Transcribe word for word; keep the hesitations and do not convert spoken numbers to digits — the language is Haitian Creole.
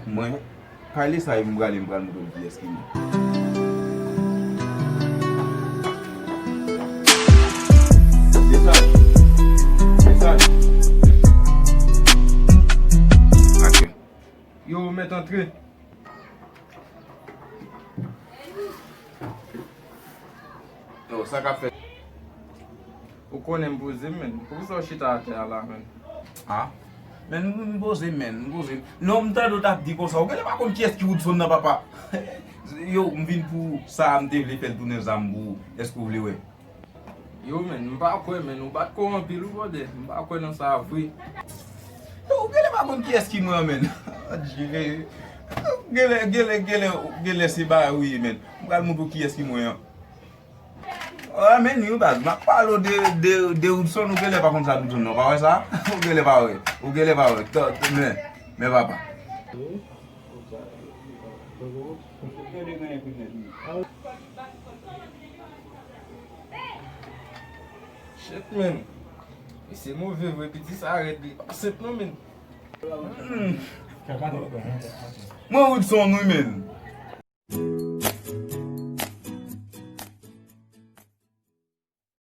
Mwen, pale sa yo m prale, m pral montre w kiyès ki mwen. Desann. Desann. Aksyon. Yo, mèt antre. Yo, sa k ap fèt? Ou konnen m poze m, menn. Poukisa w chita atè a la, menn? Ah? Menn, m poze m, menn, m poze m. Non, m tande w t ap di konsa. Ou genlè pa konn kiyès ki Woodson nan, papa. Yo, m vin pou sa, m te vle fè l tounen zam pou ou. Èske w vle wè? Yo, menn, m pa kwè, menn. Ou bat kò anpil, wi, brother. M pa kwè nan sa vre. Yo, ou genlè pa konn kiyès ki mwen an, menn. Genlè, genlè, genlè, genlè se bagay ou ye, menn. M pral montre w kiyès ki mwen an. Ah, men, yo, baz, m ap pale w de, de, de Woodson, ou genlè pa konn sa Woodson, non, pa wè sa? Ou genlè pa wè, ou genlè pa wè. Tò, tò, men, men papa. Shit, man. Misye move vre, piti sa rèd li. Pa senp non, man. Mm. Mwen Woodson, wi, man.